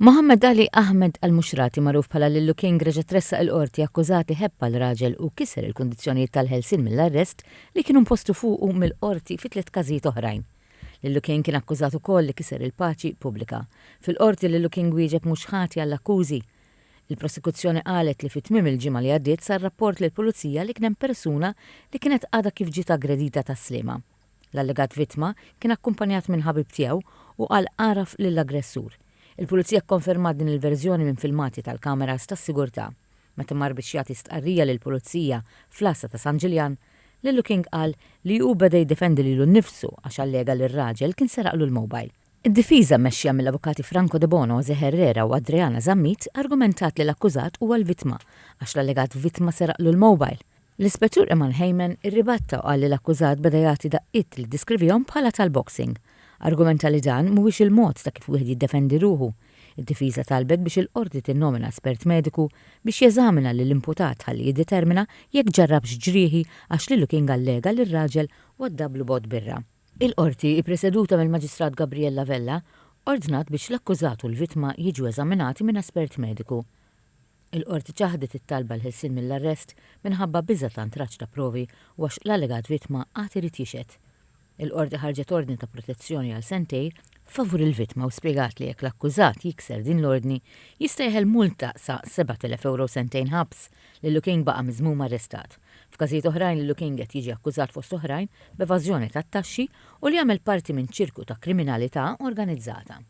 Mohammed Ali Ahmed Al-Mushrati magħruf bħala Lillu King reġa' tressaq il-Qorti akkużat li ħebb għal raġel u kiser il-kundizzjonijiet tal-ħelsien mill-arrest li kienu impostu fuqu mill-Qorti fi tliet każijiet oħrajn. Lillu King kien akkużat ukoll li kiser il-paċi pubblika. Fil-Qorti Lillu King wieġeb mhux ħati għall-akkużi. Il-prosekuzzjoni qalet li fi tmiem il-ġimgħa li għaddiet sar rapport lill-Pulizija li kien hemm persuna li kienet għadha kif ġiet aggredita Tas-Sliema. L-allegat vittma kien akkumpanjat minn ħabib tiegħu u qal għaraf lill-aggressur. Il-Pulizija kkonfermat din il-verżjoni minn filmati tal-kameras tas-sigurtà. Meta mar biex jagħti stqarrija lill-Pulizija fl-għassa ta' San Ġiljan, Lillu King qal li hu beda jiddefendi lilu nnifsu għax allega li r-raġel kien seraqlu l-mobile. Id-difiża mmexxija mill-Avukati Franco Debono, José Herrera u Adriana Zammit argumentat li l-akkużat huwa l-vittma għax l-allegat vittma seraqlu l-mobile. L-Ispettur Eman Hayman irribatta u qal li l-akkużat beda jagħti daqqiet li ddiskrivihom bħala tal-boxing. Argumenta li dan mhuwiex il-mod ta' kif wieħed jiddefendi ruħu. Id-difiża talbet biex il-Qorti tinnomina espert mediku biex jeżamina lill-imputat ħalli jiddetermina jekk ġarrabx ġrieħi għax Lillu King allega li r-raġel waddablu bott birra. Il-Qorti, ippreseduta mill-Maġistrat Gabriella Vella, ordnat biex l-akkużat u l-vittma jiġu eżaminati minn espert mediku. Il-Qorti ċaħdet it-talba għall-ħelsien mill-arrest minħabba biża' ta' ntraċċ ta' provi u għax l-allegat vittma għad irid jixhed. Il-Qorti ħarġet ordni ta' protezzjoni għal sentej favur il-vittma u spjegat li jekk l-akkużat jikser din l-ordni jista' jeħel multa sa 7,000 ewro u sentejn ħabs. Lillu King baqa' miżmum arrestat. F'każijiet oħrajn Lillu King qed jiġi akkużat fost oħrajn b'evażjoni tat-taxxi u li għamel parti minn ċirku ta' kriminalità organizzata.